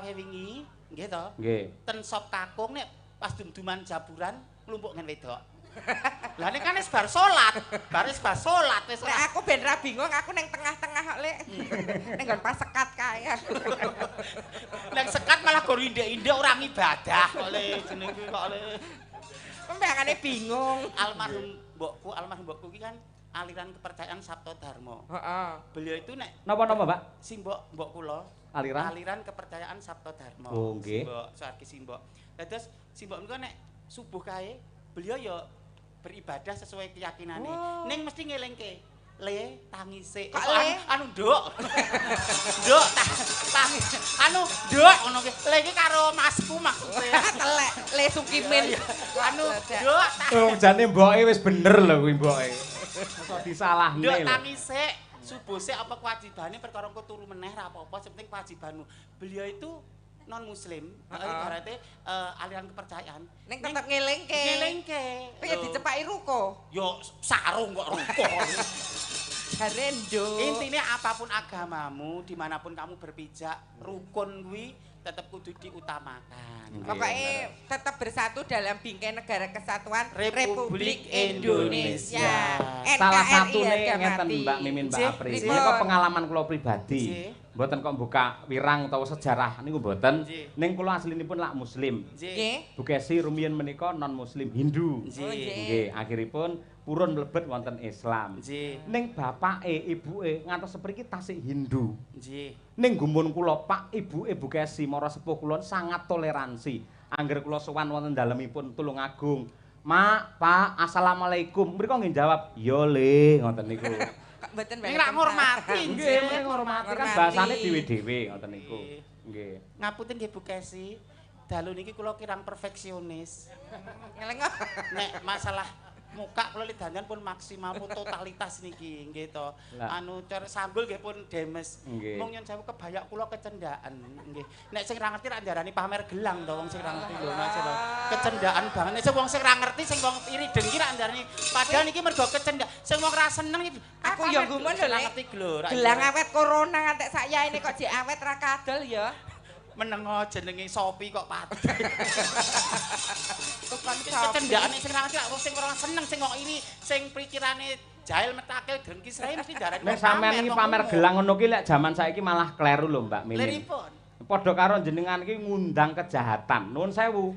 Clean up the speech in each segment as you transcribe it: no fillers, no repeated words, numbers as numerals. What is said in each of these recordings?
Tarawih wingi, nggih to? Nggih. Ten sop kakung nek pas dum-duman jaburan nglumpuk ngen wedok. Lah nek kan wis bar salat, bar wis bar salat wis. Nek aku ben ra bingung, aku ning tengah-tengah kok, Lek. Ning nggon pasekat kae aku. Nek sekat malah gor indek-indek ora ngibadah kok, Le, jeneng kuwi kok, Le. Pembangane bingung. Almarhum mbokku ki kan aliran kepercayaan Sabto Dharma. Beliau itu nek Napa-napa, Mbak? Simbok mbok kula Aliran? Aliran kepercayaan Sabto Dharma. Oh, nggih. Simbok, Suwargi simbok. Lah terus simbok niku nek subuh kae beliau ya beribadah sesuai keyakinane. Oh. Ning mesti ngelingke, "Le, tangi sik." Kok Anu, le? Anu, Nduk. Nduk, tangi. Anu, Nduk ngono ki. Le iki karo masku maksudnya. Telek, Le Sukimin. Anu, Nduk, Wong jane mboke wis bener lho kuwi mboke. Mosok disalahne Nduk lho. Tangi sik. Subuh sik apa kewajibane, perkara engko turu meneh ra apa-apa, sing penting kewajibanmu. Beliau itu non muslim, ibaratnya aliran kepercayaan. Ning tetep ngelingke. Ngelingke. Piye Lho. dicepaki ruko? Yo sarung kok ruko. Jare nduk. Intinya apapun agamamu, dimanapun kamu berpijak, rukun kuwi tetep kudu diutamakan. Nggih. Pokoknya tetap bersatu dalam bingkai negara kesatuan Republik Republik Indonesia. Indonesia. Salah NKRI satune harga ngeten mati. Mbak Mimin, Mbak Nggih, Apri. pripun? Menika pengalaman kula pribadi. Nggih. Mboten kok buka wirang utawa sejarah niku mboten. Nggih. Ning kula aslinipun lak muslim. Nggih. Nggih. Bu Kesi rumiyin menika non muslim, Hindu. Nggih. Oh, nggih. Nggih, akhiripun purun mlebet wonten Islam. Nggih. Ning bapake, ibuke ngantos sepriki tasik Hindu. Nggih. Ning gumun kula, Pak, ibuke Bu Kesi mara sepuh kula sangat toleransi. Angger kula sowan wonten dalemipun Tulungagung, "Mak, Pak, assalamualaikum." Mriko nggih jawab, "Ya Le," ngoten niku. Kok mboten Ning rak ngormati. Nggih, mriko ngormati kan Ngormati. bahasane dhewe-dhewe ngoten niku. Nggih. Nggih. Ngapunten nggih, Bu Kesi. Dalu niki kula kirang perfeksionis. Ngeleng. Nek masalah muka kula li dandan pun maksimal, pun totalitas niki nggih to. Lah. Anu cara sanggul nggih pun demes. Nggih. Mung nyun sewu kebaya kula kecendaan nggih. Nek sing ra ngerti ra ndarani pamer gelang to wong sing ra ngerti lho, Mas, lho. Kecendaan banget. Nek sing wong sing ra ngerti, sing wong iri dengki ra ndarani. Padahal niki mergo kecendak. Sing wong ra seneng iki. Aku ya gumun lho, Sing ra Lek. ngerti lho. Ra Gelang iso. awet corona ngantek sakyaene kok jek awet ra kadol ya. Menengo jenenge Sopi kok pati. Tukon Sopi. Kecendaan sing ra ngerti wong sing ora seneng, sing wong iri, sing pikirane jahil metakil dengki srae mesti darani Nek sampean iki pamer gelang ngono ki lek jaman saiki malah kleru lho, Mbak Mimin. Liripun. Padha karo jenengan iki ngundang kejahatan. Nuwun sewu.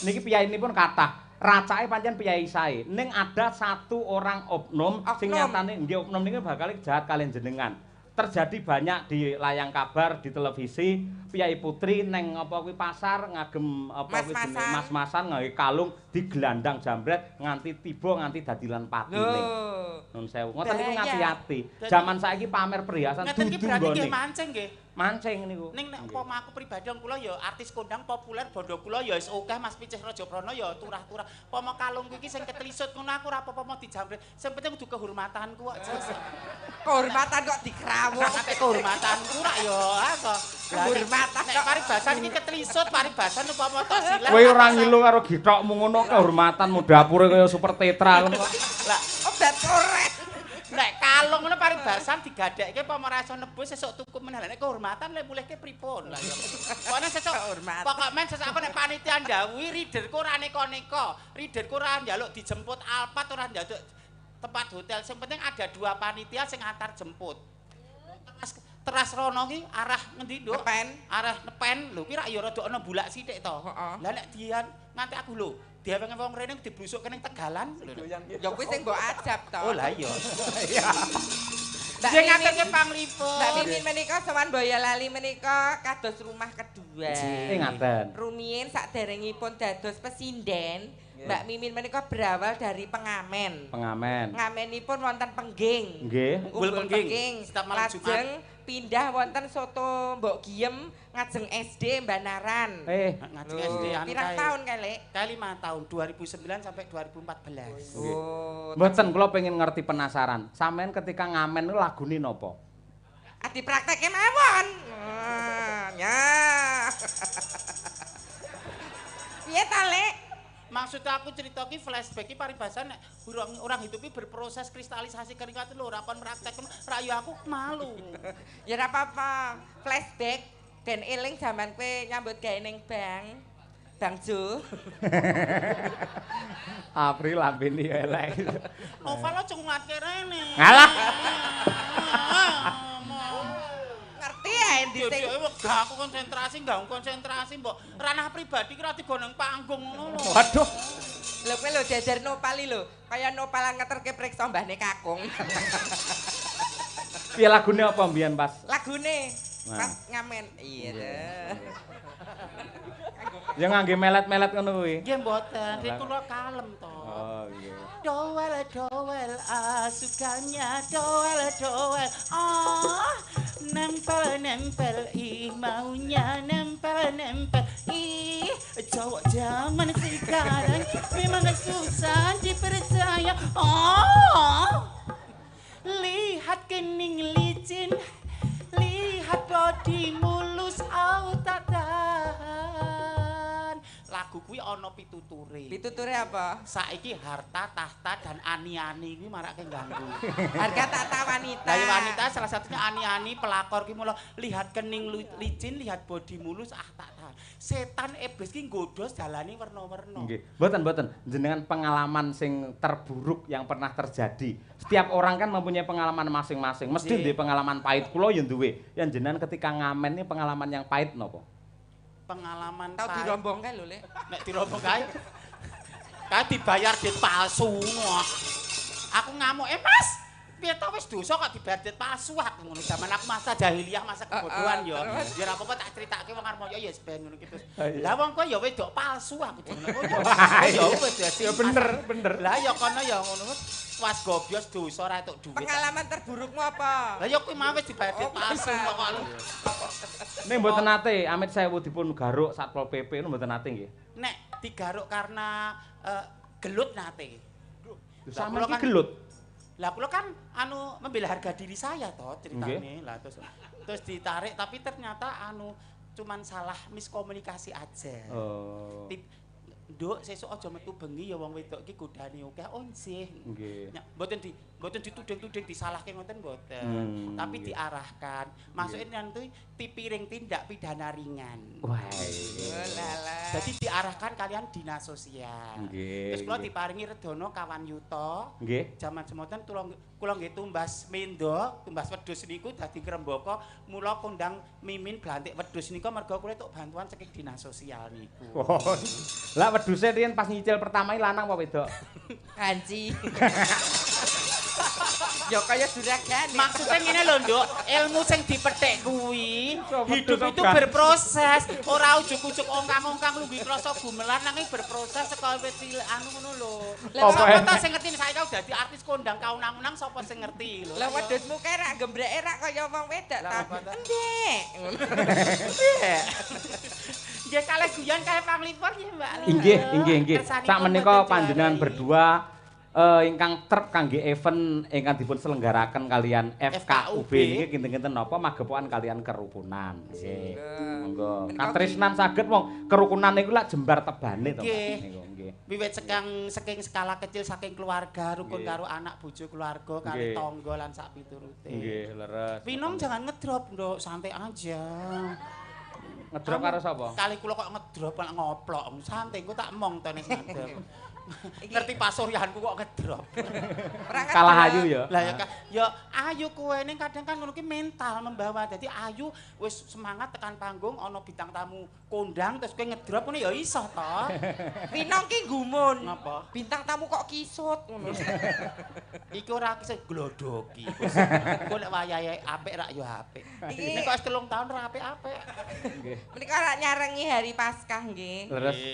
Niki piyayinipun kathah. Racake pancen piyai sae. Ning ada satu orang oknum sing Oknum. nyatane nggih oknum niki bakal jahat kalian jenengan. Terjadi banyak di layang kabar, di televisi, piyai putri neng apa kuwi pasar ngagem apa kuwi jenenge Mas-masan. mas-masan nggawe kalung digelandang jambret nganti tiba nganti dadilan patine. Lho. Nun sewu. Ngoten niku Bahaya. ngati-ati. Jaman saiki pamer perhiasan Ngeten iki dudu berarti nggih nggone. mancing nggih. Mancing niku. Ning nek Nggih. umpama aku pribadi wong kula ya artis kondang populer, bondo kula ya wis akeh, Mas Picih Raja Prana ya turah-turah. Pomo kalungku iki sing ketelisut ngono aku ora apa-apa mau dijambret. Sing penting kudu kehormatanku kok, Jes. Kehormatan kok dikrawuk. Sampai kehormatanku rak ya apa. Lah, Kehormatan nek kok. paribasan iki ketelisut, paribasan upama tok silang. Kowe ora ngilu karo githokmu ngono kehormatanmu dapure kaya super tetra ngono kok. Lah Obat korek. nek kalung ngono paribasan digadekke apa ora iso nebus sesuk tuku meneh. Lah nek kehormatan lek mulihke pripun? Lah ya. Pokoknya sesuk Kehormatan. Pokok men sesuk aku nek panitia ndhawuhi riderku ora neko-neko. Riderku ora njaluk dijemput Alphard, ora njaluk tempat hotel. Sing penting ada dua panitia sing antar jemput. Teras teras rono ki arah ngendi, Nduk? Nepen. Arah Nepen lho ki rak ya rada ana bulak sithik to. Heeh. Lah nek dian nganti aku lho, dieweng wong rene diblusuk ning Tegalan lho. Ya kuwi sing mbok ajab to. Oh lah iya. Mbak Nggih Mimin- ngaturke panglipur. Mbak Mimin menika sowan Boyolali menika kados rumah kedua. Eh ngaten. Rumiyin saderengipun dados pesinden, Mbak Mimin menika berawal dari pengamen. Pengamen. Ngamenipun wonten Pengging. Nggih. Umbul Umbul Pengging. Pengging. Setiap malam Lajeng pindah wonten soto Mbok Giem ngajeng SD Banaran. Eh, Ngajeng SD anu Pirang kae. tahun kae, Lek? Kae 5 tahun, 2009 sampai 2014. Nggih. Oh, Mboten kula pengen ngerti penasaran. Sampeyan ketika ngamen niku lagune napa? Adi praktekke mawon. Ah, ya. Piye ta, Lek? Maksud aku cerita ki flashback ki paribasan nek orang hidup ki berproses kristalisasi keringat lho ora kon praktek ra ya aku malu. Ya ora apa-apa. Flashback Ben eling jaman kowe nyambut gawe ning bank. Bang Jo. April lambene ya elek. Novel aja nguatke rene. Ngalah. Ngerti ya endi sing wegah aku konsentrasi, ganggu konsentrasi mbok ranah pribadi ki ora digoneng panggung ngono lho. Waduh. Lho kowe lho jajar Nopal lho, kaya Nopal ngeterke priksa mbahne kakung. Piye lagune apa mbiyen pas? Lagune pas ngamen. Iya. Ya ngangge melet-melet ngono kuwi. Nggih mboten, nek kula kalem to. Oh nggih. Doel doel sukanya doel doel ah nempel nempel ih maunya nempel nempel ih cowok zaman sekarang memang susah dipercaya. Oh lihat kening licin, lihat body mulus au tak tahan. Lagu kuwi ana pituture. Pituture apa? Saiki harta, tahta dan ani-ani kuwi marake ganggu. Harga tahta wanita. Lah wanita salah satunya ani-ani pelakor ki mula lihat kening licin, lihat body mulus ah tak tahan. Setan iblis ki nggodho dalane werna-werna. Nggih. Mboten mboten, jenengan pengalaman sing terburuk yang pernah terjadi. Setiap orang kan mempunyai pengalaman masing-masing. Mesti duwe pengalaman pahit. Kula ya duwe. Yang jenengan ketika ngamen ini pengalaman yang pahit napa? Pengalaman tau dirombong kae lho, Lek. Nek dirombong kae kae dibayar duit palsu ngono. Aku ngamuk, "Mas, piye to wis dosa kok dibayar duit palsu aku ngono." Zaman aku masa jahiliyah, masa kebodohan ya. Ya ora apa-apa tak critakake wong arep ya wis ben ngono ki terus. Lah wong kowe ya wedok palsu aku jenenge. Ya wis ya bener, bener. Lah ya kono ya ngono. Was gobyos dosa ora entuk duit. Pengalaman terburukmu apa? Lah ya kuwi mau wis dibayar duit palsu kok. Nek mboten nate, amit sewu dipun garuk Satpol PP niku mboten nate nggih. Nek digaruk karena gelut nate. Sampeyan iki gelut. Lah kula kan anu membela harga diri saya toh ceritane. Lah terus ditarik tapi ternyata anu cuman salah miskomunikasi aja. Oh. Nduk, sesuk aja metu bengi ya wong wedok iki godane akeh. Oh nggih. Nggih. Mboten dituding-tuding disalahke ngoten mboten. Tapi diarahkan. Masukin nanti tipiring tindak pidana ringan. Wah. Lala. Jadi diarahkan kalian dinas sosial. Nggih. Terus kula diparingi redana kawan yuta. Nggih. Jaman semonten kula nggih tumbas mendo, tumbas wedhus niku dadi ngrembaka, mula kondang Mimin blantik wedhus niku merga kula entuk bantuan saking dinas sosial niku. Oh. Lah wedhuse riyen pas nyicil pertama iki lanang apa wedok? Kanci. Ya kaya juragane. Maksudnya ngene lho, Nduk, ilmu sing dipethik kuwi hidup itu berproses, ora ujug-ujug ongkang-ongkang lungguh krasa gumelar nanging berproses saka wit cilik anu ngono lho. Sapa ta sing ngerti saiki dadi artis kondang kaunang-unang sapa sing ngerti lho. Lah wedhusmu kae rak gembreke rak kaya wong wedok ta. Endek. Ngono. Nggih kalih guyon kalih panglipur nggih, Mbak. Inggih, inggih, inggih. Sak menika panjenengan berdua ingkang trep kangge event ingkang dipun selenggaraken kalian FKUB niki kinten-kinten napa magepokan kalian kerukunan. Nggih. Monggo. Katresnan saged wong kerukunan niku lak jembar tebane to, Pak. Niku nggih. Wiwit saking skala kecil saking keluarga, rukun karo anak bojo keluarga, kali tangga lan sak piturute. Nggih, leres. Winong jangan ngedrop, Nduk, santai aja. Ngedrop karo sapa? Kali kula kok ngedrop malah ngoplok. Santai engko tak mong to nek ngadep. Ngerti pasuryanku kok ngedrop. Kalah ayu ya. Lah ya ya ayu kowe ning kadang kan ngono ki mental membawa. Dadi ayu wis semangat tekan panggung ana bintang tamu kondang terus kowe ngedrop ngono ya iso to. Winong ki gumun. Napa? Bintang tamu kok kisut ngono. Iki ora kisut glodoki. Engko nek wayahe apik rak ya apik. Nek kok wis 3 tahun ora apik-apik. Nggih. Menika rak nyarengi hari Paskah nggih.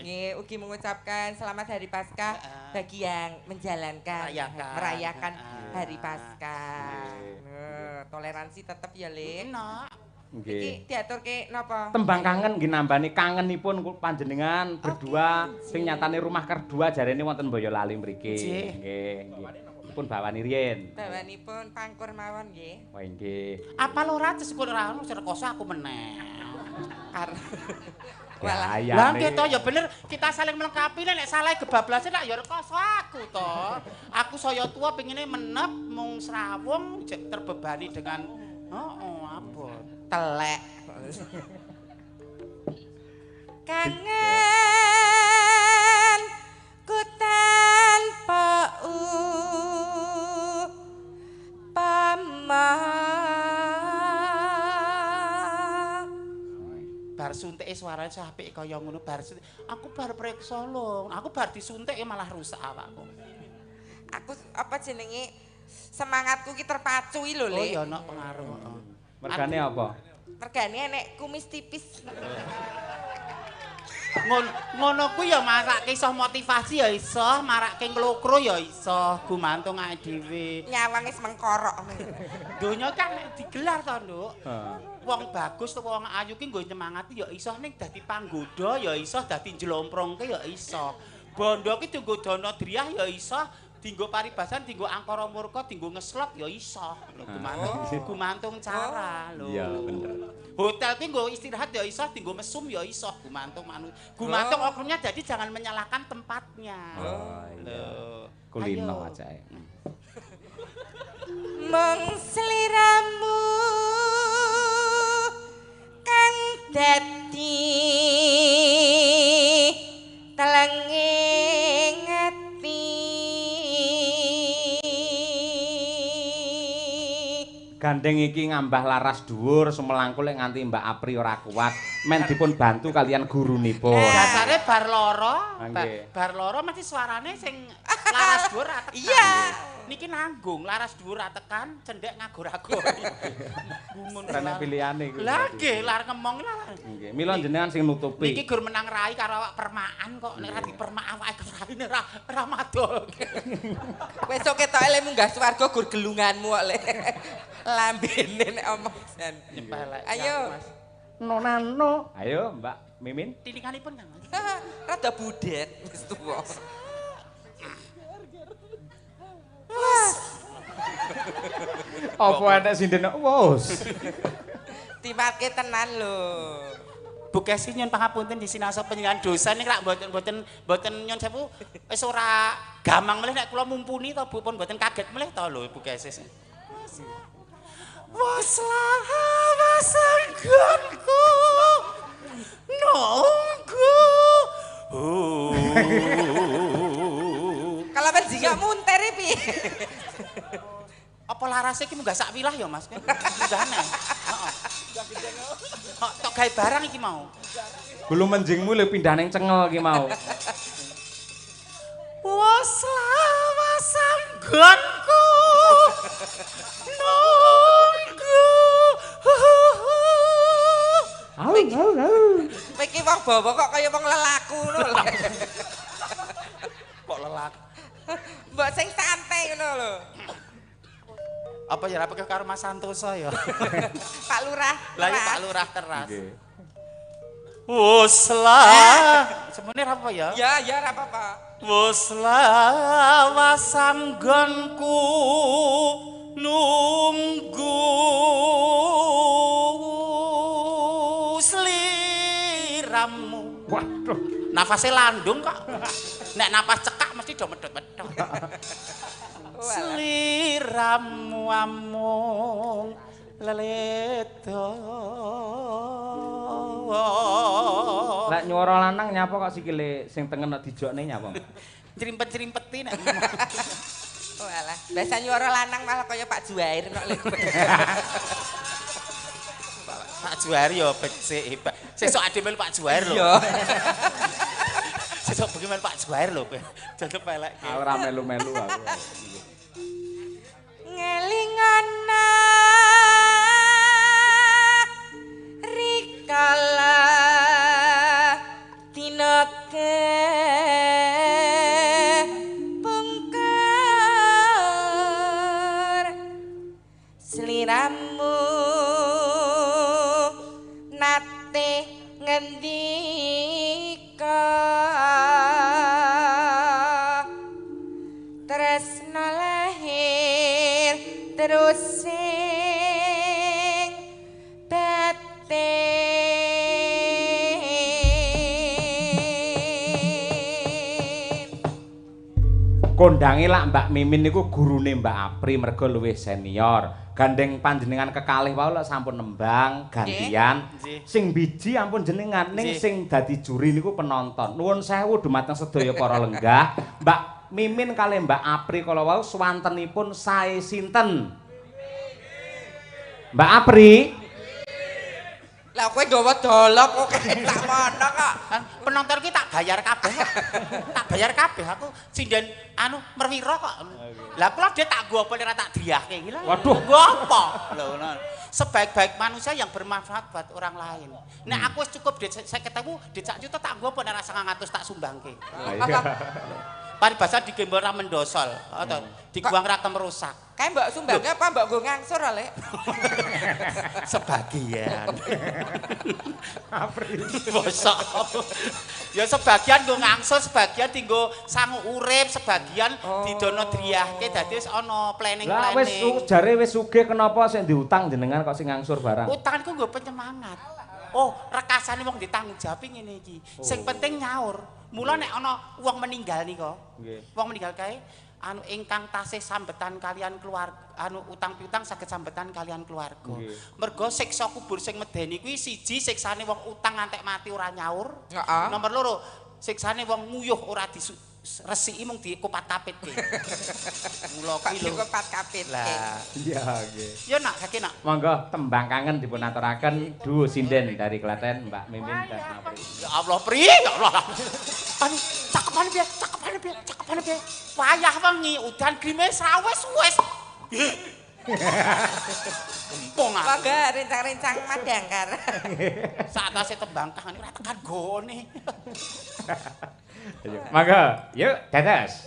Nggih, ugi mengucapkan selamat hari Paskah bagi yang menjalankan merayakan hari Paskah. Toleransi tetep ya, Le. Enak. Nggih. Iki diaturke napa? Tembang kangen nggih nambani kangenipun panjenengan berdua sing nyatane rumah kedua jarene wonten Boyolali mriki. Nggih, nggih. Pun bawani riyen. Bawanipun pangkur mawon nggih. Wah nggih. Apal ora ceskul ora ono rekoso aku meneh. Walah. Lah nggih to ya bener kita saling melengkapi nek salah kebablasan lak ya rekoso aku to. Aku saya tua pengine menep mung srawung terbebani dengan heeh abot. Telek. Kangen ku tanpa upama. Bar suntike suarane apik kaya ngono bar suntik. Aku bar preksa lho. Aku bar disuntik malah rusak awakku. Aku apa jenenge semangatku ki terpacu iki lho, Le. Oh ya ono pengaruh. Mergane apa? Mergane nek kumis tipis. Ngono kuwi ya marake iso motivasi ya iso, marake nglokro ya iso, gumantung awake dhewe. Nyawang wis mengkorok. Donya kan digelar to, Nduk. Wong bagus to wong ayu ki nggo nyemangati ya iso ning dadi panggoda ya iso, dadi njlomprongke ya iso. Bondo ki dienggo dana driyah ya iso, dienggo paribasan, dienggo angkara murka, dienggo ngeslot ya iso. Lho gumantung, gumantung cara lho. Iya, bener. Hotel ki nggo istirahat ya iso, dienggo mesum ya iso, gumantung manut. Gumantung oknumnya, jadi jangan menyalahkan tempatnya. Oh iya. Kulino aja. Mung sliramu kang dadi telenging ati. Gandeng iki ngambah laras dhuwur sumelangkul lek nganti Mbak Apri ora kuat, men dipun bantu kalian gurunipun. Dasare bar loro, bar loro mesti suarane sing laras dhuwur ra tekan. Iya. Niki nanggung laras dhuwur ra tekan, cendhek ngagor-agor. Gumun rene pilihane kuwi. Lah nggih, lar ngemong lah. Nggih, mila jenengan sing nutupi. Niki gur menang rai karo awak permaan kok, nek ra dipermak awake raine ra madol. Besok ketoke le munggah swarga gur gelunganmu kok le. Lambene nek omong jan. Nyepelek. Ayo. Nonano. Ayo Mbak Mimin. Tilikanipun Kang Mas. Rada budet wis tuwa. Apa enek sinden wos. Dimatke tenan lho. Bu Kesi nyun pangapunten disinaosa panjenengan dosen ning rak mboten nyun sewu wis ora gamang melih nek kula mumpuni to Bu pun mboten kaget melih to lho Bu Kesi. Waslawasanggonku nunggu. Kalau menjingok munter piye? Apa larase iki munggah sak wilah ya Mas? Munggah neh. Heeh. Kok tok gawe barang iki mau. Gulu menjingmu lho pindah ning cengel iki mau. Waslawasanggonku nunggu. Au au au. Kowe iki wong bawa kok kaya wong lelaku ngono lho. Kok lelaku? Mbok sing santai ngono lho. Apa ya rapeke karo Mas Santoso ya? Pak Lurah. Lah iya Pak Lurah teras. Nggih. Wuslah. Semene ra apa ya? Ya, ya ra apa-apa. Wuslah wasanggonku nunggu sliramu. Waduh, nafase landung kok. Nek napas cekak mesti do medhot-medhot. Sliramu amung leledo. Lek nyuara lanang nyapa kok sikile sing tengen nek dijokne nyapa? Crimpet-crimpeti nek. Oh alah, biasa nyuara lanang malah kaya Pak Juwair kok lek. Pak Juwair ya becik hebat. Sesuk ade melu Pak Juwair lho. Iya. Sesuk bengi melu Pak Juwair lho kowe. Jan pelekke. Aku ora melu-melu aku. Ngelingana rikala dina kepungkur sliramu nate ngendika tresna lahir terus sing batin. Kondange lak Mbak Mimin niku gurune Mbak Apri mergo luwih senior. Gandeng panjenengan kekalih wau lek sampun nembang gantian. Sing biji ampun jenengan ning sing dadi juri niku penonton. Nuwun sewu dumateng sedaya para lenggah. Mbak Mimin kalih Mbak Apri kala wau swantenipun sae sinten? Mbak Apri. Lah kowe nggawa dolok kok tak mono kok. Penonton ki tak bayar kabeh. Tak bayar kabeh aku sinden anu merwira kok. Lah kula dhe tak nggo apa ora tak driyahke iki lho. Waduh, nggo apa? Lho ngono. Sebaik-baik manusia yang bermanfaat buat orang lain. Nek aku wis cukup dhuwit 50.000, dhuwit 1 juta tak nggo apa nek 900 tak sumbangke. Paribasan digembol ra mendosol, atau diguang ra kemerusak. Kae mbok sumbangke apa mbok nggo ngangsur lek? Sebagian. Apri. Bosok. Ya sebagian nggo ngangsur, sebagian dienggo sangu urip, sebagian didono driyahke dadi wis ana planning-planning. Lah wis jare wis sugih kenapa sing diutang jenengan kok sing ngangsur barang? Utang iku nggo penyemangat. Oh, rekasane wong ditanggung jawab ngene iki. Sing penting nyaur. Mula nek ana wong meninggal nika, wong meninggal kae anu ingkang tasih sambetan kalian keluarga, anu utang piutang saged sambetan kalian keluarga. Mergo siksa kubur sing medeni kuwi siji siksane wong utang ngantek mati ora nyaur. Nomor loro siksane wong nguyuh ora diresiki mung dikupat-kapitke. Mula kuwi lho dikupat-kapitke. Lah iya nggih. Ya nak kake nak. Monggo tembang kangen dipun aturaken duo sinden dari Klaten Mbak Mimin dan Apri. Ya Allah Pri, ya Allah. Anu cakepane piye? Cakepane piye? Cakepane piye? Wayah wengi udan grimis ra wis wis. Gempung aku. Monggo rencang-rencang madangkar. Saatase tembang kangen ora tekan gone. Monggo, yuk dados.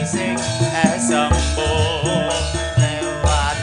Sing sembuh lewat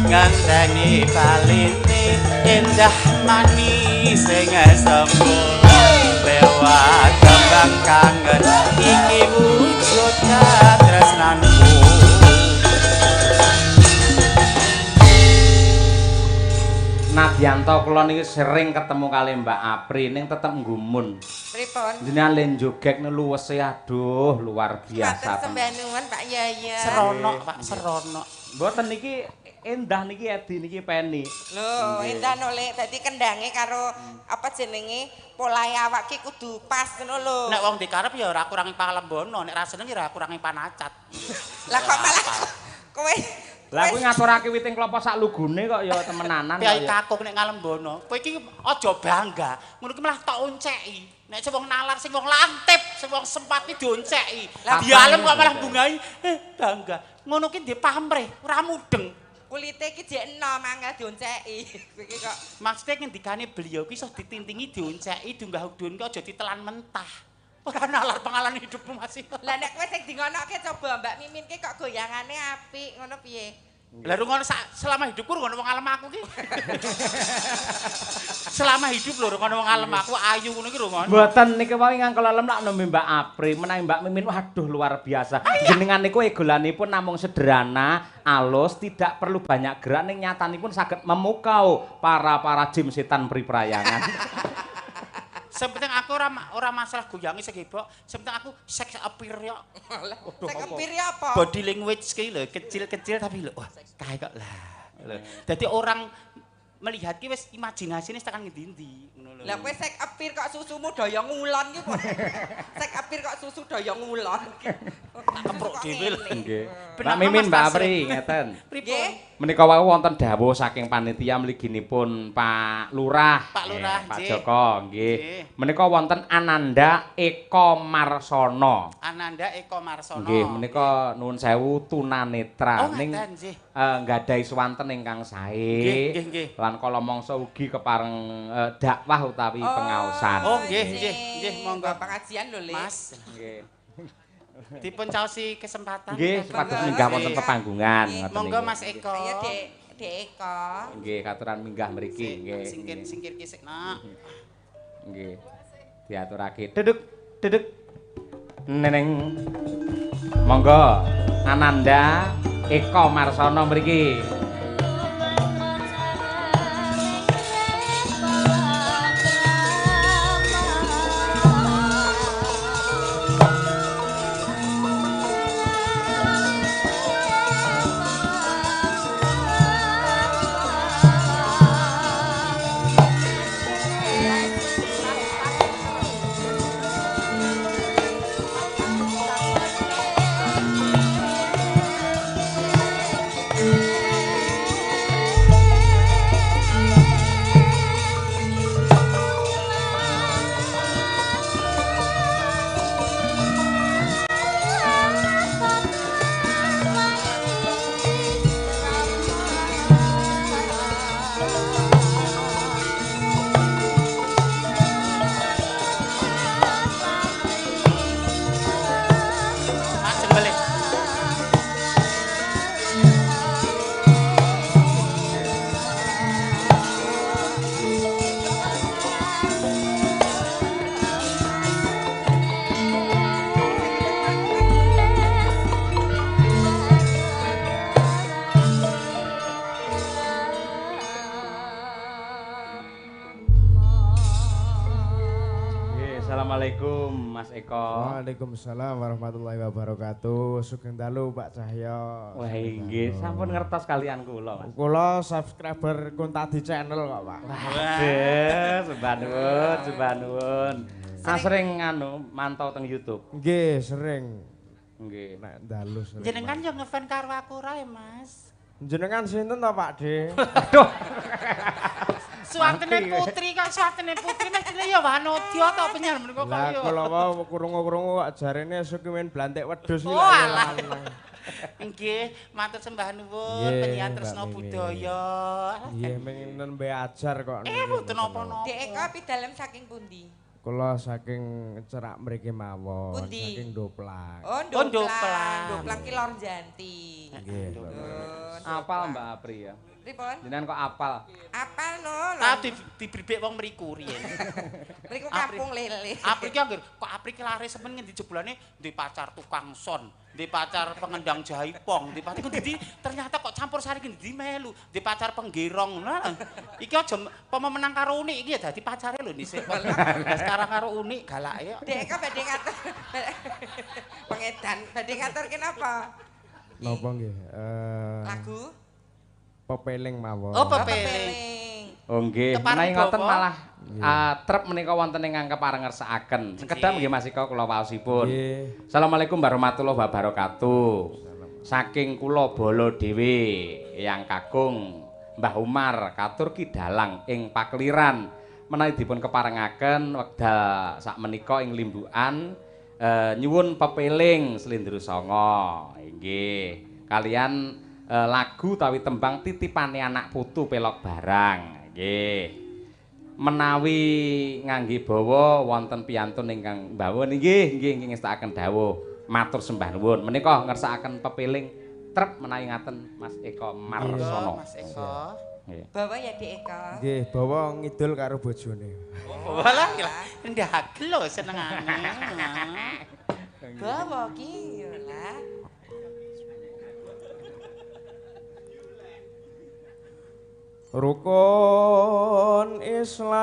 Ngenteni baline endah manis sing sembur lewat kembang kangen iki wujud katresnanku. Nadyanto kula niki sering ketemu kali Mbak Apri ning tetep nggumun. Pripun? Jenengan le njogek luwese aduh luar biasa. Matur sembah nuwun Pak Yaya. Seronok Pak, seronok. Mboten niki endah niki Edi niki Peni. Lho, endah no Lek, dadi kendange karo apa jenenge polahe awak ki kudu pas ngono lho. Nek wong dikarep ya ora kurangi palembono, nek ra seneng ya ora kurangi panacat. Lah kok malah kowe. Lah kuwi ngaturake witing klopo sak lugune kok ya temenanan kok. Piye kakung nek ngalembono, kowe iki aja bangga. Ngono ki malah tok onceki. Nek sing wong nalar, sing wong lantip, sing wong sempat ki dionceki. Dialem kok malah bungahi, bangga. Ngono ki ndek pamrih, ora mudeng. Kulite iki jek enom angel dionceki. Kowe iki kok maksude ngendikane beliau ki iso ditintingi dionceki, diunggah udun ki aja ditelan mentah. Ora nalar pengalaman hidupmu masih. Lah nek kowe sing dingonoke coba Mbak Mimin ki kok goyangane apik ngono piye? Lah rungono selama hidupku rungono wong alem aku ki. Selama hidup lho rungono wong alem aku ayu ngono ki rungono. Mboten niki wae ingkang kula lem lak nembe Mbak Apri menawi Mbak Mimin waduh luar biasa. Jenengan niku egolanipun namung sederhana, alus, tidak perlu banyak gerak ning nyatanipun saged memukau para-para jim setan priprayangan. Sing penting aku ora masalah goyange sing heboh, sing penting aku sex appeal yo. Sex appeal apa? Body language ki lho, kecil-kecil tapi lho wah kae kok lah. Lho. Dadi orang melihat ki wis imajinasine tekan ngendi-endi ngono lho. Lah kowe sex appeal kok susumu daya ngulon ki po. Sex appeal kok susu daya ngulon ki. Tak keprok dhewe lho. Nggih. Mbak Mimin, Mbak Apri ngeten. Pripun? Menika wau wonten dawuh saking panitia mliginipun Pak Lurah. Pak Lurah, Pak Joko nggih. Menika wonten Ananda Eko Marsono. Ananda Eko Marsono. Nggih, menika nuwun sewu tunanetra ning nggadahi swanten ingkang sae. Nggih, nggih. Lan kala mangsa ugi kepareng dakwah utawi pengaosan. Oh, nggih, nggih, nggih, monggo pengajian lho, Le. Mas. Nggih. Dipun caosi kesempatan. Nggih, supados minggah wonten pepanggungan ngoten. Monggo Mas Eko. Ayo Dek, Dek Eko. Nggih, katuran minggah mriki nggih. Singkir-singkir kisik nak. Nggih. Diaturake. Duduk, duduk. Neneng. Monggo Ananda Eko Marsono mriki. Assalamualaikum Mas Eko. Waalaikumsalam warahmatullahi wabarakatuh. Sugeng dalu Pak Cahyo. Wah nggih, sampun ngertos kalian kula Mas. Kula subscriber Kuntadi channel kok Pak. Waduh, sembah nuwun, sembah nuwun. Sering anu mantau teng YouTube. Nggih, sering. Nggih. Nek dalu sering. Jenengan yo ngefan karo aku rae Mas. Jenengan sinten to Pak De? Aduh. Suwantene putri kok suwantene putri mestine ya wanodya ta penyar menika kok ya. Lah kula wau krungu-krungu kok jarene sukimen blantik wedhus iki. Oh alah. Nggih, matur sembah nuwun penyiar Tresna Budaya. Nggih, ming nembe ajar kok. Mboten napa-napa. Dek Eko pidalem saking pundi? Kula saking cerak mriki mawon, saking Doplang. Oh, Doplang. Doplang ki Lor Janti. Nggih. Apal Mbak Apri ya. Pripun? Jenengan kok apal? Apal no. Ah dibribek wong mriku riyen. Mriku kampung lele. Apri ki anggere kok Apri ki lare semen ngendi jebulane ndek pacar tukang son, ndek pacar pengendang jaipong, ndek pacar ngendi ternyata kok campur sari ngendi melu, ndek pacar penggerong. Nah, iki aja pomo menang karo Unik iki ya dadi pacare lho dhisik. Lah sekarang karo Unik galake kok. Dek kok badhe ngatur pengedan, badhe ngaturke napa? Napa nggih? Lagu Pepeling mawon. Oh, pepeling. Oh nggih, menawi ngoten malah trep menika wonten ingkang kepareng ngersakaken. Sekedap nggih Mas Eko kula waosipun. Assalamualaikum warahmatullahi wabarakatuh. Saking kula bala dhewe yang kakung Mbah Umar katur Ki Dalang ing Pakeliran menawi dipun keparengaken wekdal sakmenika ing Limbukan nyuwun pepeling Slendro Sanga. Nggih, kalian lagu tawi tembang titipane anak putu pelok barang. Nggih. Menawi ngangge bawa wonten piyantun ingkang mbawon nggih nggih nggih ngestakaken dawuh matur sembah nuwun. Menika ngersakaken pepeling trep menawi ngaten Mas Eko Marsono. Mas Eko. Nggih. Bawa ya Dik Eko. Nggih, bawa ngidul karo bojone. Oh, walah ndagel lho senengane. Bawa ki lah. Rukun Islam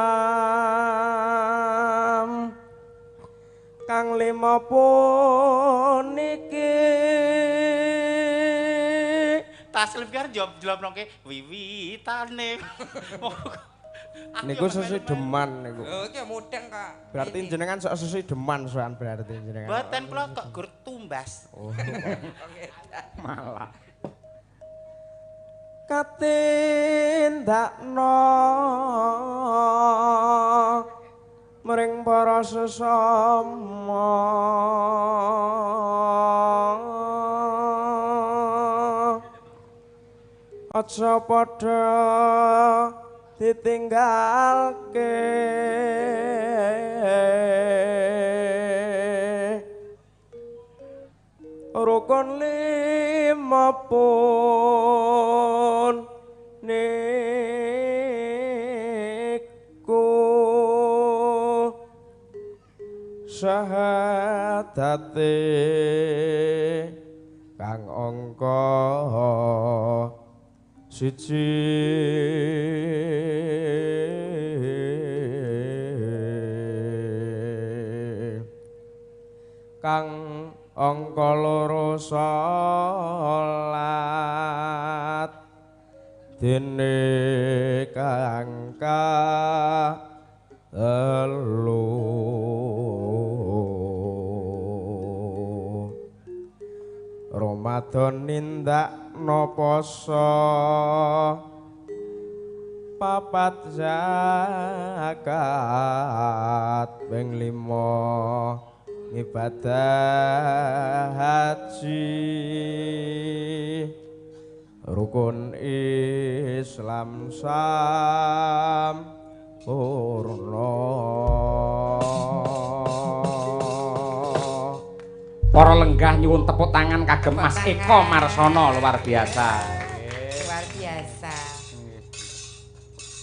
kang lima puniki taslim kan jawab-jawabke wiwitane. Niku sesideman niku. Lho iki mudeng kok. Berarti jenengan sok sesideman soan berarti jenengan. Mboten kula kok gur tumbas. Oh. Malah katindakno mring para sesama aja padha ditinggalke rukun lima pun niku syahadate kang angka siji kang angka loro salat dene kang telu Ramadan nindakno poso papat zakat ping 5 ibadah haji rukun Islam sampurna. Para lenggah nyuwun tepuk tangan kagem Mas Eko Marsono, luar biasa. Luar biasa.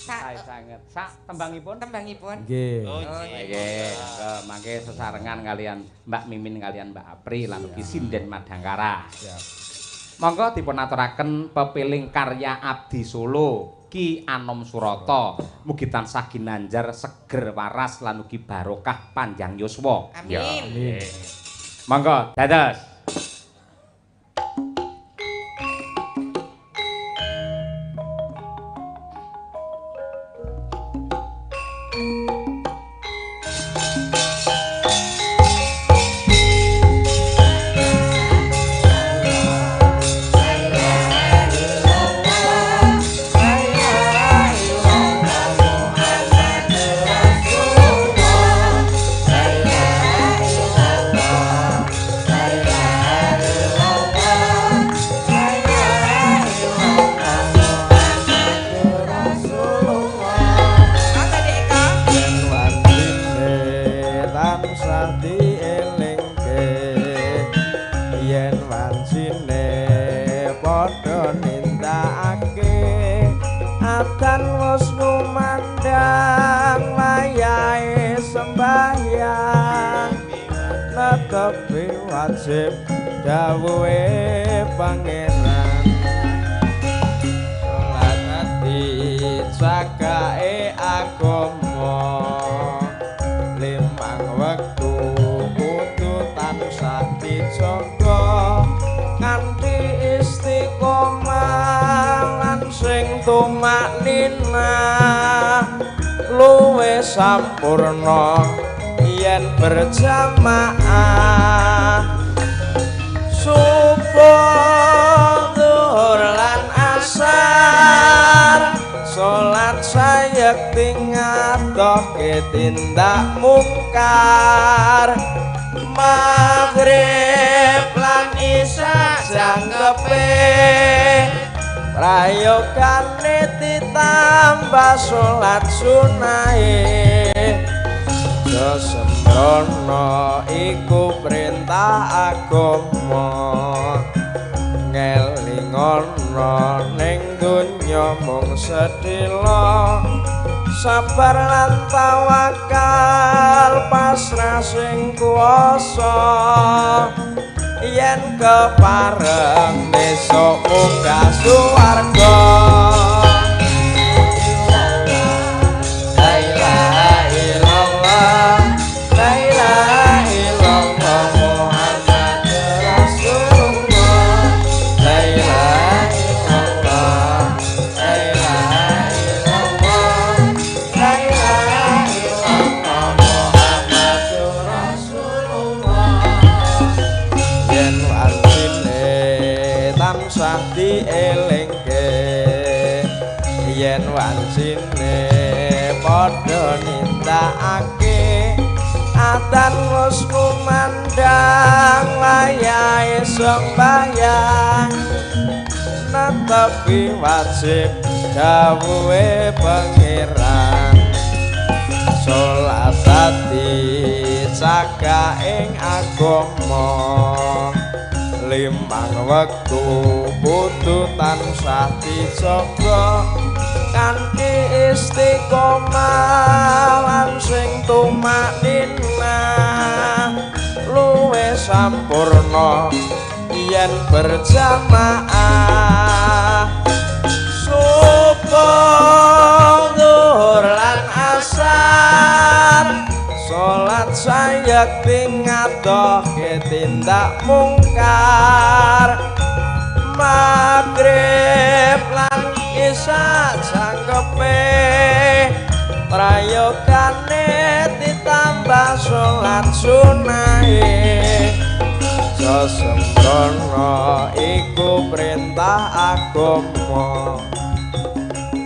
Sae sanget. Sak tembangipun? Tembangipun. Nggih. Oh, nggih. Mangke sesarengan kalian Mbak Mimin kalian Mbak Apri lan ugi Sinden Madangkara. Siap. Monggo dipun aturaken pepeling karya Abdi Solo Ki Anom Surata. Mugi tansah ginanjar seger waras lan ugi barokah panjang yuswa. Amin. Amin. Monggo dados. La Adzan wis ngumandang wayahe sembahyang, netepi wajib dawuhe Pangeran. Salat dicagake agama, limang wektu kudu tansah dijaga kanthi istiqomah lan sing tumakninah, luwih sampurna yen berjamaah. Subuh, zuhur lan asar, salat sayekti ngadohke tindak mungkar. Maghrib lan isya jangkepe, prayogane ditambah salat sunahe. Aja sembrono iku perintah agama, ngelingono ning donya mung sedhela. Sabar lan tawakal pasrah sing kuwasa, yen kepareng besok munggah suwarga. La ilaha illallah, la ilaha illallah Muhammad Rasulullah. La ilaha illallah, la ilaha illallah, la ilaha illallah Muhammad Rasulullah. Yen wancine tansah dielingke, yen wancine padha nindakake. Adzan wis kumandhang wayahe sembahyang, netepi wajib dawuhe Pangeran. Salat dicagak ing agama, limang wektu kudu tansah dijaga kanthi istiqomah lan sing tumakninah, luwih sampurna yen berjamaah. Subuh, zuhur lan asar, salat sayekti ngadohke tindak mungkar. Maghrib lan isya jangkepe, prayogane ditambah salat sunahe. Aja sembrono iku perintah agama,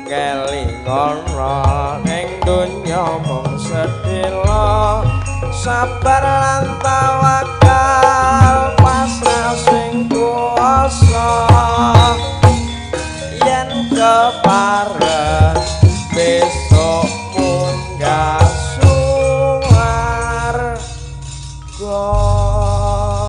kelingono ning donya mung sedhela. Sabar lan tawakal pasrah